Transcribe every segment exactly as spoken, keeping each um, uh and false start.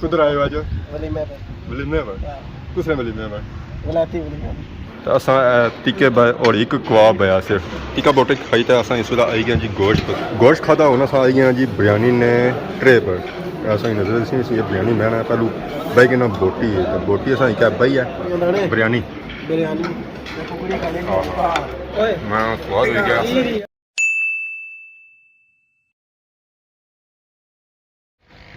کدھر آئے ہو آج؟ ولیمے پر۔ ولیمے پر؟ ہاں۔ کس نے ولیمے پر؟ ولایتی ولیمے پر۔ تے اساں، اے، تکے ب-، اور ایک کباب ہے صرف۔ تکا بوٹی کھائی تے اساں اس ویلے آئی گئے جی گوشت۔ گوشت کھادا، ہن اساں آئی گئے جی بریانی نے ٹرے پر۔ اساں کی نظر سی، سی بریانی میں نا پہلو بائی کے نا بوٹی ہے، تے بوٹی اساں کیا بائی ہے؟ بریانی۔ بریانی۔ ہاں۔ میں سواد ہوئی گیا۔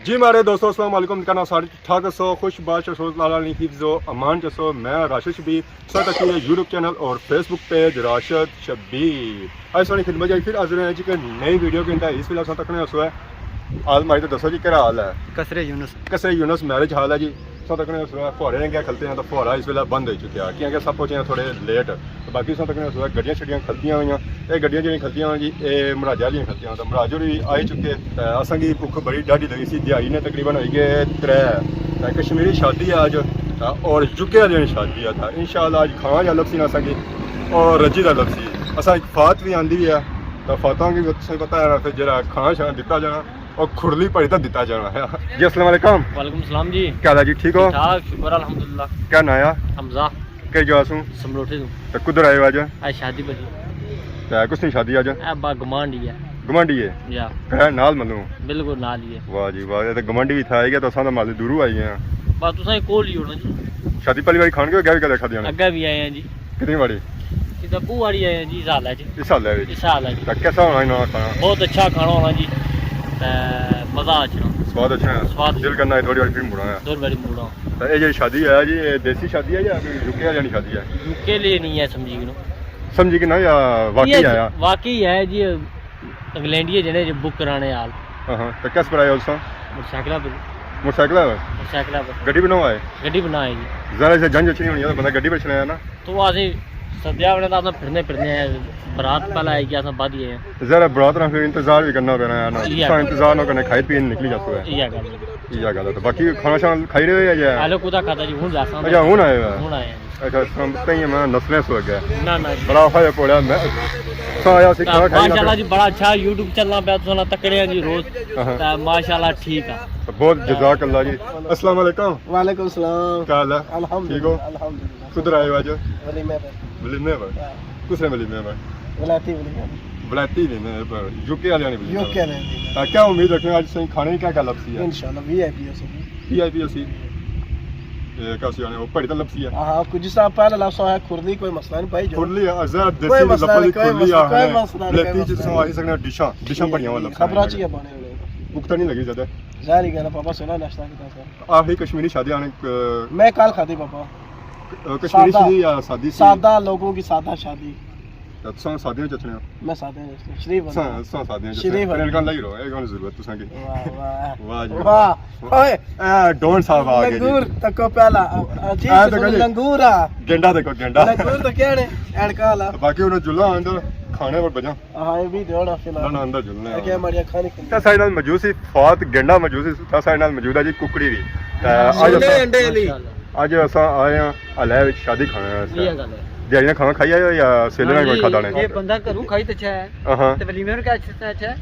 جی ماڑے دوستو، السلام علیکم، کہنا سارے ٹھیک ٹھاک ہسو، خوش باش ہسو، اللہ تعالیٰ نی حفظ و امان چ ہسو۔ میں راشد شبیر، ساتھ اچھی ہے یوٹیوب چینل اور فیس بک پیج راشد شبیر۔ آج ساری خدمت جی پھر حاضر ہیں جی کہ نئی ویڈیو کے اندر۔ اس ویلے اساں تکنے ہسو ہے حال ماڑی تے دسو جی کیڑا حال ہے؟ قصر یونس۔ قصر یونس میرج حال ہے جی۔ اساں تکنے ہسو ہے فوارے نے کیا کھلتے ہیں تو فوارا اس ویلے بند ہو چکیا، کیونکہ سب پہنچے ہیں تھوڑے لیٹ۔ تے باقی اساں تکنے اس وقت گڈیاں شڈیاں کھلتیاں ہوئیاں۔ اے گڈیاں جیڑھیاں کھلتیاں ہوئیاں جی، اے مراجہ آلیاں کھلتیاں، تے مراجہ وی آئی چکے۔ تے اساں کی بھوک بڑی ڈاڈھی لگی سی، دیہاڑی نے تقریباً ہوئی گئے ترے۔ تے کشمیری شادی ہے اج، تے اور یو کے آلیاں نی شادی ہے، تے انشاءاللہ اج کھانا جا لبسی نا اساں کی، اور رجی دا لبسی۔ اساں ایک فات وی آندی ہے، تے فاتاں کی تساں پتہ ہے نا، پھر جیڑھا کھانا شانا دتا جانا، او کھرلی بھری تے دتا جانا ہے۔ جی السلام علیکم۔ وعلیکم السلام جی۔ کیا حال ہے جی، ٹھیک ہو؟ ٹھیک ٹھاک، شکر الحمدللہ۔ کیا ناں ہے؟ حمزہ۔ کئی جگہ سوں؟ سملوٹے سوں۔ تے کدھر آئے ہو اج؟ اے شادی بجی۔ تے کس نی شادی اج؟ اے با گمانڈی ہے۔ گمانڈی ہے؟ یا۔ گھر نال ملوں؟ بالکل نال ہی ہے۔ واہ جی واہ، اے تے گمانڈی وی تھا، آئی گیا تے اساں تے مالے دوروں آئی گئے ہاں۔ بس تساں کول ہی ہونا جی۔ شادی پہلی واری کھان گئے ہو، اگے وی کدے کھادی ہونے؟ اگے وی آئے ہیں جی۔ کتنی واری؟ اتنا بہوں واری آئے ہیں جی، اس حالے چ۔ اس حالے وچ؟ اس حالے چ۔ تے کیسا ہونا انہاں نا کھانا؟ بہت اچھا کھانا ہونا جی۔ تے مزہ آ جانا۔ سواد اچھا ہے؟ سواد۔ دل کرنا ہے تھوڑی واری پھر مڑاں ہے۔ دو باری مڑاں۔ تے اے جیڑھی شادی ہے جی، اے دیسی شادی ہے یا کوئی یو کے آلیاں نی شادی ہے؟ یو کے لیے نہیں ہے، سمجھی گنو۔ سمجھی گنو یا واقعی یہ آیا؟ واقعی ہے جی، انگلینڈی ہے جنے جو بک کرانے آل۔ ہاں ہاں، تے کس پر آئے ہو تساں؟ موٹر سائیکل پر۔ موٹر سائیکل پر؟ موٹر سائیکل پر۔ گڈی بناؤ آئے؟ گڈی بنا ہے جی۔ ذرا سا جنج اچھنی ہونی ہے، بندہ گڈی پر چلایا نا۔ تو اسیں سدیا ہونے تے اساں پھرنے پھرنے ہیں، برات پہلے آئی گیا، اساں بعد گئے ہیں۔ ذرا برات نا پھر انتظار بھی کرنا پینا ہے نا۔ یہ اساں انتظار نہ کرنے، کھائی پی نکلی جاسو ہے۔ یہ گل ہے۔ یہ گل ہے۔ تو باقی کھانا شانا کھائی رہے ہو یا جی؟ حالے کدا کھادا جی، ہن جاساں۔ اچھا، ہن آئے ہو؟ ہن آئے ہیں۔ اچھا، اس طرح تئیں میں نسلیں سو اگے۔ نہ، نہ جی۔ بڑا اوکھا جیا پوڑیا میں۔ سا آیا سی کھانا کھائی ماشاءاللہ جی، بڑا اچھا یوٹیوب چلنا پیا، تساں نال تکڑے ہیں جی روز۔ ہاں۔ تے ماشاءاللہ ٹھیک ہے۔ بہت جزاک اللہ جی۔ السلام علیکم۔ وعلیکم السلام۔ کیا حال ہے؟ الحمدللہ، ٹھیک ہو؟ الحمدللہ۔ کدھر آئے ہو آج؟ ولیمے پر۔ ولیمے پر؟ ہاں۔ کس نے ولیمے پر؟ ولایتی ولیمے پر۔ ولایتی ولیمے پر، یو کے والے ولیمے پر۔ یو کے والے ولیمے پر۔ ہاں، کیا امید رکھنے ہو آج سائیں کھانے کی کیا کیا لبسی ہے؟ انشاءاللہ وی آئی پی ہوسی۔ وی آئی پی ہوسی۔ اے، کیا ہوسی آنے، وہ پڑی تو لبسی ہے۔ ہاں، کچھ جس طرح پہلا لبس آیا کھرلی، کوئی مسئلہ نہیں بھائی جو۔ کھرلی ہے، ذرا کوئی دیسی مسئلہ لفظ نہیں، کوئی کھرلی مسئلہ، آخنے۔ کوئی مسئلہ نہیں، بلیتی کوئی جس طرح مسئلہ آخی سکنے ڈشاں، ڈشاں نہیں۔ بڑیاں والا لبس خبراں ہے۔ چ کیا بنے ہوئے؟ بھوک تو نہیں لگی زیادہ؟ ظاہر ہی گل ہے، پاپا سونا ناشتہ کیتا سر۔ آخری کشمیری شادی آنے، ک-، میں کل کھاتی پاپا۔ ک-، کشمیری سادہ۔ شادی یا سادی سی؟ سادہ لوگوں کی سادہ شادی۔ تے تساں سادیاں چ اچھنے ہو؟ میں سادیاں چ اچھنے، شریف بندہ۔ تساں، تساں سادیاں چ اچھنے۔ شریف بندہ۔ کنے کان لائی رہو، اے کون ضرورت تساں کی؟ واہ، واہ۔ واہ جی واہ۔ واہ۔ اوئے۔ اے ڈون صاحب آ گئے جی۔ لنگور تکو پہلا۔ آ، جی، آ تے سنو، کنے لنگور آ۔ گینڈا دیکھو، گینڈا۔ لنگور تو کہنے، اینکا والا۔ باقی انہاں جلا اندر کھانے پر بجا۔ ہاں، اے بھی دیو نا فی الحال۔ نہ، نہ، اندر جلنے اے آں۔ کیا ہماری اکھاں نہیں کھلدیاں۔ تے ساڈے نال موجود سی فات گینڈا، موجود سی، تے ساڈے نال موجود ہے جی ککڑی بھی۔ تے اج سونے اساں، انڈے والی۔ اج اساں آئے ہاں ہلے وچ شادی کھانے واسطے۔ یہ گل ہے۔ دیہاڑی نا کھانا کھائی آئے ہو یا سیلے نا کوئی کھادا نے؟ یہ بندہ گھروں کھائی تے اچھا ہے۔ ہاں۔ تے ولیمے پر کیا اچھا ہے؟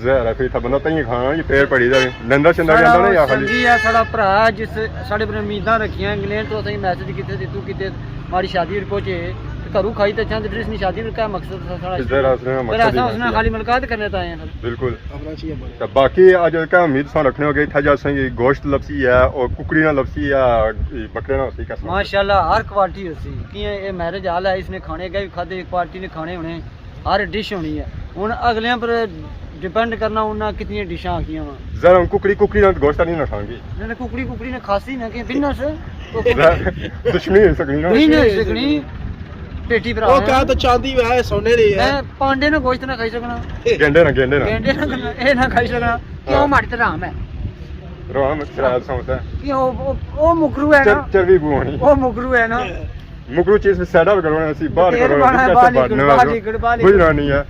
ظاہر ہے، پھر اتھا بندہ تئیں کھانا، یہ پیر پڑی دا۔ لیندا شیندا وی آندا نا یا خالی؟ سنگی ہے، ساڑا بھرا جس ساڑے پر امیداں رکھیاں، انگلینڈ تو اساں میسج کیتے تے تو کیتے ماڑی شادی پر پہنچے، تے گھروں کھائی تے اچھاں تے پھر اس نی شادی پر کیا مقصد تھا ساڑا؟ ظاہر ہے، اس نے مقصد ہی اس نہ خالی ملاقات کرنے تے آئے ہیں۔ بالکل۔ تے باقی اج کیا امید تساں رکھنے ہو کہ اتھا جا اساں کی گوشت لبسی ہے اور ککڑی نا لبسی ہے، بکرے نا ہوسی کسا؟ ماشاءاللہ ہر کوالٹی ہوسی، کیاں اے میرج ہال ہے، اس نے کھانے اگے بھی کھادے، ایک پارٹی نے کھانے ہونے، ہر ڈش ہونی ہے۔ ہن اگلیاں پر ڈیپینڈ کرنا انہاں کتنی ڈشاں آکھیاں وا۔ ذرا ہن ککڑی، ککڑی نال گوشت نہیں نہ کھانگی۔ نہ، نہ، ککڑی، ککڑی نے کھاسی نہ کہ بنس۔ ذرا دشمنی ہوئی سکنی نا۔ نہیں، نہیں ہوئی سکنی۔ پیٹی پر او آیا۔ کہہ تو چاندی ہے، سونے دی ہے۔ میں پانڈے نے گوشت نہ کھائی سکنا۔ گینڈے نہ، گینڈے نہ۔ گینڈے نہ، اے نہ کھائی سکنا۔ کیوں ہاں۔ ماڑی تے رام ہے۔ رام شراب سمجھتا ہے۔ کیوں او، او، او مکرو ہے نا۔ چر-، چربی بو ہونی۔ او مکرو ہے نا۔ مکرو چیز سیڈا کرو نا، اسی باہر تیل کرو نا، باہر، کیسے باہر باہر نکل، نہ باہر ہو۔ نکل، باہر نکل۔ بجھنا نہیں ہے۔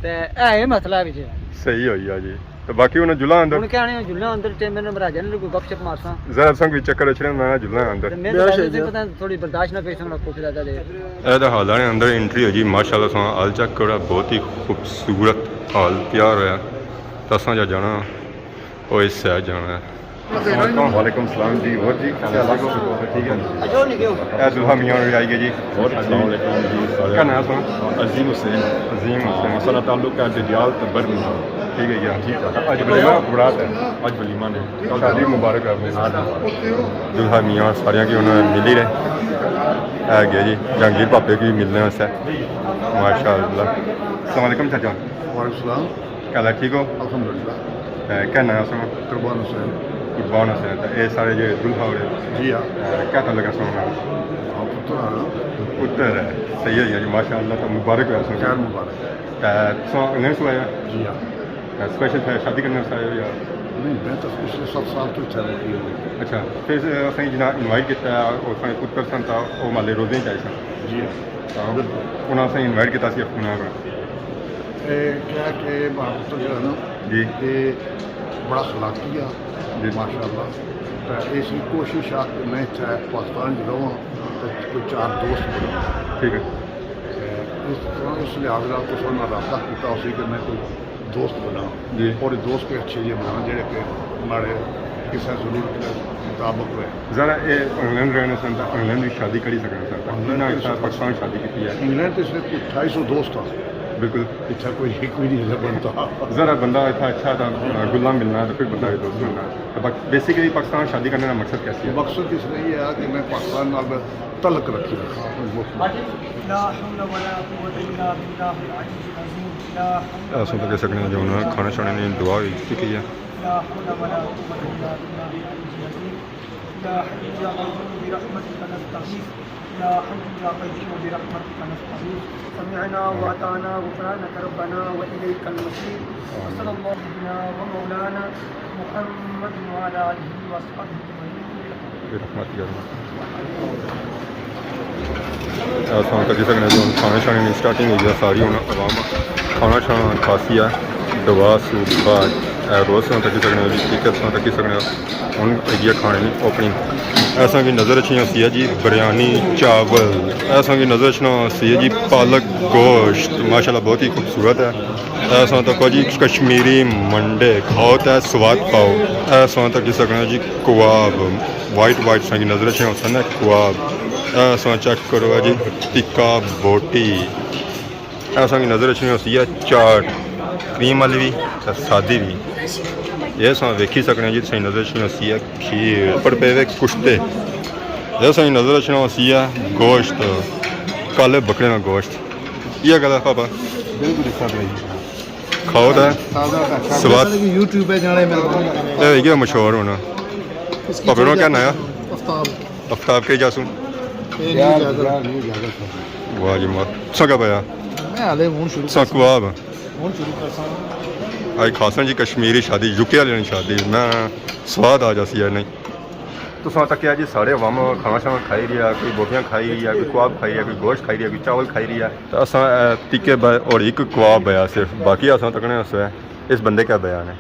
تے اے مسئلہ وچ۔ صحیح ہوئی آ جی۔ تے باقی انہاں جلا اندر۔ ہن کہنے جلا اندر تے میں مہاراجا نے کوئی گپ شپ مارساں۔ ذرا سنگ وچ چکر اچھنے میں جلا اندر۔ تے میں میرا تو شاید پتہ تھوڑی برداشت نہ کر سکنا کچھ زیادہ دیر۔ اے تے ہال آنے اندر انٹری ہو جی، ماشاءاللہ ساں ہال چیک کرو، بہت ہی خوبصورت ہال تیار ہویا۔ تے اساں جا جانا، او اس سائیڈ جانا ہے۔ السلام علیکم۔ وعلیکم السلام جی، اور جی کیا حال ہے؟ ٹھیک ہے۔ اے دلہا میاں ہوری آئی گئے جی۔ اور السلام علیکم جی سارے۔ کیا ناں ہے اپنا؟ عظیم حسین۔ عظیم حسین۔ ہاں، سارا تعلق ہے ڈڈیال تے برمنگھم۔ ٹھیک ہے جی، ہاں، ٹھیک ہے۔ اج ولیمہ برات ہے۔ اج ولیمہ نے۔ شادی مبارک ہے آپ کو۔ دلہا میاں ساریاں کی انہوں نے ملی رہے۔ اے گیا جی، جہانگیر پاپے کی ملنے واسطے۔ ماشاءاللہ۔ السلام علیکم چاچا۔ وعلیکم السلام۔ کیا حال ہے، ٹھیک ہو؟ الحمدللہ۔ اے، کیا ناں ہے سنا؟ قربان حسین۔ قربان حسین، تے اے سارے جو دلہا ہو رہے؟ جی ہاں۔ اے، کیا تعلق ہے سنا؟ ہاں، پتر ہے۔ پتر ہے، صحیح ہے جی، ماشاءاللہ، تو مبارک ہو سنا۔ خیر مبارک۔ تے سو انگلینڈ سے آیا؟ جی ہاں۔ تے اسپیشل تھا شادی کرنے سے آیا یا؟ نہیں، میں تو پچھلے ست سال تو اتھے رہی ہوں۔ اچھا، پھر اساں جنا انوائٹ کیتا ہے اور اساں پتر سن تا او مالے روزے چ آئے سن۔ جی ہاں۔ ہاں، انہاں اساں انوائٹ کیتا سی اپنا۔ اے کیا کہ مہاپتر جو ہے نا، جی۔ اے بڑا اخلاقی آ، جی۔ ماشاءاللہ۔ تے اس کی کوشش آ کہ میں چاہے پاکستان جو رہواں، تے کوئی چار دوست بناں۔ ٹھیک ہے۔ تے اس طرح اس لحاظ نال تساں نال رابطہ کیتا ہوسی کہ میں کوئی دوست بناں، جی۔ اور دوست کوئی اچھے جے بناں، جڑے کہ ماڑے کسے ضرورت دے مطابق ہوئے۔ ذرا اے انگلینڈ رہنے سن، تاں انگلینڈ وچ شادی کری سکنا سن، تاں انگلینڈ کتنا کری اچھا سکنا۔ پاکستان شادی کیتی ہے۔ انگلینڈ تے صرف کوئی اٹھائی سو دوست ہاں۔ بالکل۔ اتھا کوئی ہک وی نہیں بنتا۔ ذرا بندہ اتھا اچھا تھا، گلا ملنا تو پھر بندہ دوست بننا۔ تو بس بیسیکلی پاکستان شادی کرنے کا مقصد کیا سی؟ مقصد اس لیے ہے کہ میں پاکستان نال تعلق رکھی رکھاں۔ لا حول ولا قوة الا باللہ العلی العظیم۔ لا حول اساں تو کہہ سکنے جو انہاں کھانا شانے نے دعا وی کیتی ہے۔ لا حول ولا قوة الا باللہ العلی العظیم۔ یا حی یا قیوم برحمتک نستغیث۔ یا حی یا قیوم برحمتک نستغیث۔ سمعنا واطعنا غفرانک ربنا و الیک المصیر۔ وصلی اللہ علی سیدنا و مولانا محمد وعلی آلہ و اصحابہ اجمعین۔ برحمتک یا رب۔ اساں تکی سکنے جو کھانے شانے نی سٹارٹنگ ہوئی ہے، ساری ہن عوام کھانا شانا کھاسی ہے۔ دعا سو بعد اے روز ساں تکی سکنے جی، ٹکٹ ساں تکی سکنے۔ ہن ایگیا کھانے نی اوپننگ۔ اساں کی نظر اچھنی ہوسی ہے جی بریانی چاول۔ اساں کی نظر اچھنا ہوسی ہے جی پالک گوشت، ماشاءاللہ بہت ہی خوبصورت ہے۔ اساں تکو جی کشمیری منڈے، کھاؤ تے سواد پاؤ۔ اساں تکی سکنے جی کباب، وائٹ وائٹ ساں کی نظر اچھنے ہوسن کباب۔ اساں چیک کرو جی ٹکا بوٹی۔ اساں کی نظر اچھنی ہوسی ہے چاٹ، کریم والی بھی تے سادی بھی۔ اے اساں ویکھی سکنے جی، تساں نظر اچھنی ہوسی ہے کھیر، اوپر پے ہوئے کشتے۔ اے اساں نظر اچھنا ہوسی ہے گوشت، کالے بکرے نا گوشت۔ یہ گل ہے پاپا؟ بالکل اس طرح ہی۔ کھاؤ تے تازہ تے اچھا۔ سواد۔ جیسا کہ یوٹیوب پہ جانے میں اے ہوئی گیا مشہور ہونا۔ اس کی پاپے نا کیا ناں ہے؟ آفتاب۔ آفتاب کے جاسو؟ اے نیو جاگر۔ واہ جی واہ۔ تساں کیا پایا؟ میں حالے ہن شروع ساں کرساں۔ کباب۔ ہن شروع کرساں۔ آج خاصا جی کشمیری شادی، یو کے والے نی شادی، میں سواد آ جاسی ہے نہیں۔ تساں تکیا جی سارے عوام کھانا شانا کھائی رہیا، کوئی بوٹیاں کھائی رہیا، کوئی کباب کھائی رہیا، کوئی گوشت کھائی رہیا، کوئی چاول کھائی رہیا۔ تے اساں، اے، تکے با-، اور ایک کباب بیا صرف، باقی اساں تکنے اس، اس بندے کیا بیان ہے۔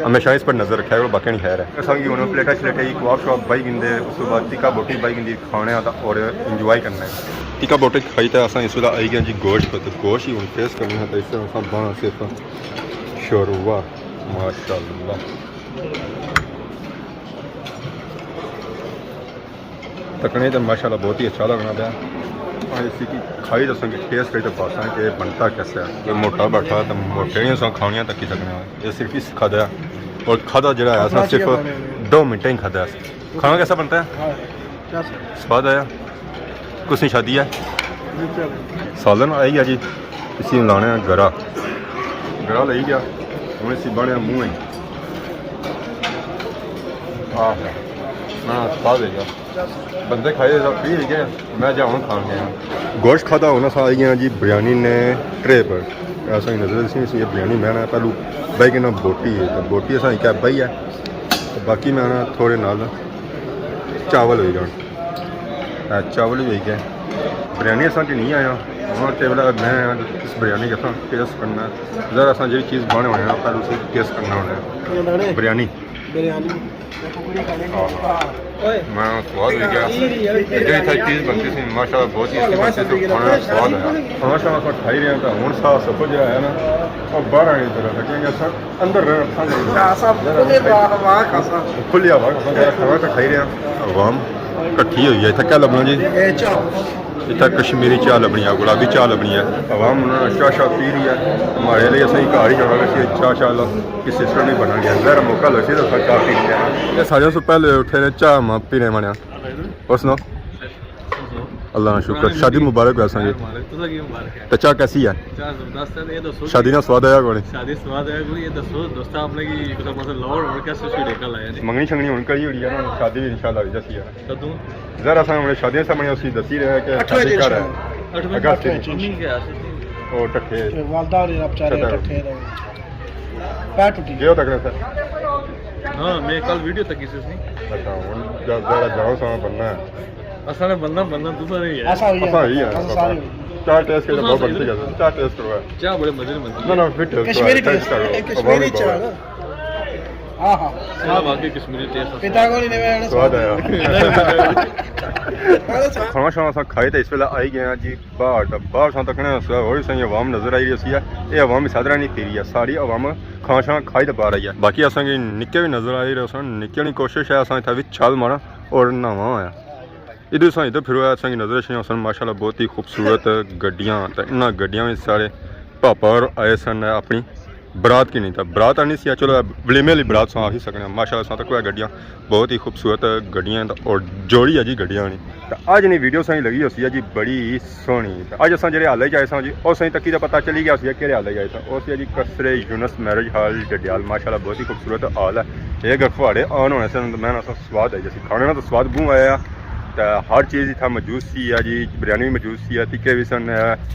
ہمیشہ اس پر نظر رکھیا کرو، باقی نہیں خیر ہے۔ اساں کی ہن پلیٹاں شلیٹاں ہی کباب شباب بائی گھندے، اس تو بعد تکا بوٹی بائی گھندی، کھانے آ تے اور انجوائے کرنا ہے۔ تکا بوٹی کھائی تے اساں اس ویلے آئی گئے جی گوشت پر، تے گوشت ہی ہن ٹیسٹ کرنے آ، تے اس طرح اساں بنا صرف شوروا، ماشاءاللہ۔ تکنے تے ماشاءاللہ بہت ہی اچھا لگنا پیا۔ اور اس کی کھائی تو سنگی ٹیسٹ کری تو پاسا کہ یہ بنتا کیسا ہے۔ یہ موٹا بیٹھا تو موٹے نہیں سا کھانیاں تکی سکنے ہیں۔ یہ صرف اس کھادا ہے۔ اور کھادا جڑا ہے اساں صرف دو منٹ ہی کھادا ہے۔ کھانا کیسا بنتا ہے؟ سواد آیا؟ کس نی شادی ہے؟ سالن آئی گیا جی۔ اسی لانے ہیں گرا۔ گرا لئی گیا۔ ہن اسی بنے منہ ہی۔ آہ۔ نہ، سواد ہے گیا۔ بندے کھائے تو فری ہوئی گئے، میں جا ہن کھان گیا۔ گوشت کھادا ہونا سا آئی گیا جی بریانی نے ٹرے پر۔ ایسا ہی نظر سی، سی بریانی میں نا پہلو بائی کے نا بوٹی ہے، تو بوٹی اساں کیا بائی ہے، تو باقی میں نا تھوڑے نال چاول ہوئی جان۔ اے چاول بھی ہوئی گئے، بریانی اساں کی نہیں آیا۔ ہن ٹیبل میں اس بریانی کے ساتھ ٹیسٹ کرنا ہے۔ ذرا اساں جی چیز بنے ہونے ہیں، پہلے اسے ٹیسٹ کرنا ہونا ہے۔ بریانی۔ بریانی۔ میں سواد ہوئی گیا۔ جو اتھا چیز بنتی سی، ماشاءاللہ بہت ٹیسٹی بنتی سی، کھانا سواد آیا۔ کھانا شانا اساں کھائی رہے ہیں، تو ہن سا سفر جڑا ہے نا، وہ باہر آنے کی ضرورت ہے، کیونکہ اساں اندر رہنا پسند نہیں کرتے۔ ہاں، سب کھلی ہوا، ہوا کھاساں۔ کھلی ہوا کھاساں، جڑا کھانا تو کھائی رہے ہیں۔ عوام کٹھی ہوئی ہے، اتھا کیا لبنا جی؟ اے چاہ۔ اتھا کشمیری چاہ لبنی ہے، گلابی چاہ لبنی ہے۔ عوام انہاں نا چاہ شاہ پی رہی ہے۔ ہمارے لیے اساں گھر ہی جانا سی، چاہ شاہ لا کہ سسٹم نہیں بنا گیا۔ ذرا موقع لگسی تو اساں چاہ پی لیا۔ یہ سارے سے پہلے اٹھے نے چاہ ما پینے مانیا۔ اور سناؤ؟ اللہ کا شکر۔ شادی مبارک ہو اساں جی۔ مبارک، تساں کی مبارک ہے؟ تو چاہ کیسی ہے؟ چاہ زبردست ہے، یہ دسو شادی نا سواد آیا کوئی؟ شادی سواد آیا کوئی؟ یہ دسو دوست، آپ نے کی مطلب، مطلب لاہور اور کیسے سویڈے کل آیا جی؟ منگنی شنگنی ہن کری ہوئی ہے نا، شادی بھی انشاءاللہ ہوئی جاسی ہے۔ کدوں؟ ذرا اساں ہن شادیاں سامنے اسی دسی رہے ہیں کہ اٹھویں شادی دن گھر ہے۔ شادی۔ اٹھویں اگست دن۔ اٹھویں۔ امی کے آسے سی۔ او ٹکھے۔ تے والدہ ہوری آپ چارے چھٹا۔ ٹکھے رہے۔ پیر ٹٹی۔ گئے ہو تک رہے سر؟ ہاں، میں کل ویڈیو تک کسی سے نہیں۔ اچھا، ہن جا-، ذرا جاؤ ساں بننا ہے۔ اساں نے بننا، بننا تساں نے ہی ہے۔ اساں ہوئی ہے۔ اساں ہوئی ہے، اساں سارے ہوئی۔ چاہ ٹیسٹ کر کے تساں بہت بنتی ہے۔ چاہ ٹیسٹ کروا۔ چاہ بڑے مزے نی بنتی ہے۔ نہ، نہ، فٹ ہے، کشمیری ٹیسٹ کرو۔ کشمیری چاہ نا۔ ہاں، ہاں۔ چاہ واقعی کشمیری ٹیسٹ ہے۔ پیتا کو نہیں، میں سواد آیا۔ کھانا شانا اساں کھائی تے اس ویلے آئی گئے ہیں جی باہر۔ تے باہر اساں تکنے اس ویلے ہور وی ساری عوام نظر آئی رہی سی ہے۔ اے عوام اس طرح نہیں پھری ہے، ساری عوام کھانا شانا کھائی تے باہر آئی ہے۔ باقی اساں کی نکے وی نظر آئی رہے سن، نکے نی کوشش ہے اساں اتھا وچ چھال ماراں اور نہاواں ہویا۔ ادھر ساں ادھر پھرو ہے، اساں کی نظر اچھنی ہوسن، ماشاءاللہ بہت ہی خوبصورت گڈیاں، تے انہاں گڈیاں وچ سارے پاپا اور آئے سن اپنی برات کی نہیں، تے برات آنی سی، چلو، ولیمے والی برات ساں آخی سکنے آں۔ ماشاءاللہ ساں تک گڈیاں، بہت ہی خوبصورت گڈیاں، تے اور جوڑی ہے جی گڈیاں نی۔ تے اج نی ویڈیو ساں لگی ہوسی ہے جی بڑی ہی سوہنی۔ تے اج اساں جڑے حالے چ آئے ساں جی، او ساں تکی تے پتہ چلی گیا سی کہڑے حالے چ آئے ساں۔ او سی ہے جی قصر یونس میرج ہال ڈڈیال، ماشاءاللہ بہت ہی خوبصورت حال ہے۔ اے اگر فہاڑے آن ہونے سن تے میں نا سواد آئی جاسی۔ کھانے نا تو سواد بہوں آیا۔ تے ہر چیز اتھا موجود سی ہے جی، بریانی بھی موجود سی ہے، ٹکے بھی سن،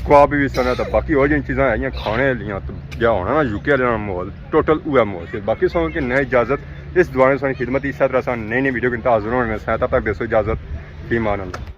کباب بھی سن، تے باقی ہور جیہڑیاں چیزاں ہیگیاں کھانے آلیاں، تے جیہڑا ہونا نا یو کے آلیاں نا ماحول، ٹوٹل اوہے ماحول سی۔ باقی ساں کی نئے اجازت، اس دعا نے ساں خدمت، اسے طرح ساں نئی نئی ویڈیو کے نال حاضر ہونے ساں، تب تک دیسو اجازت، فی امان اللہ۔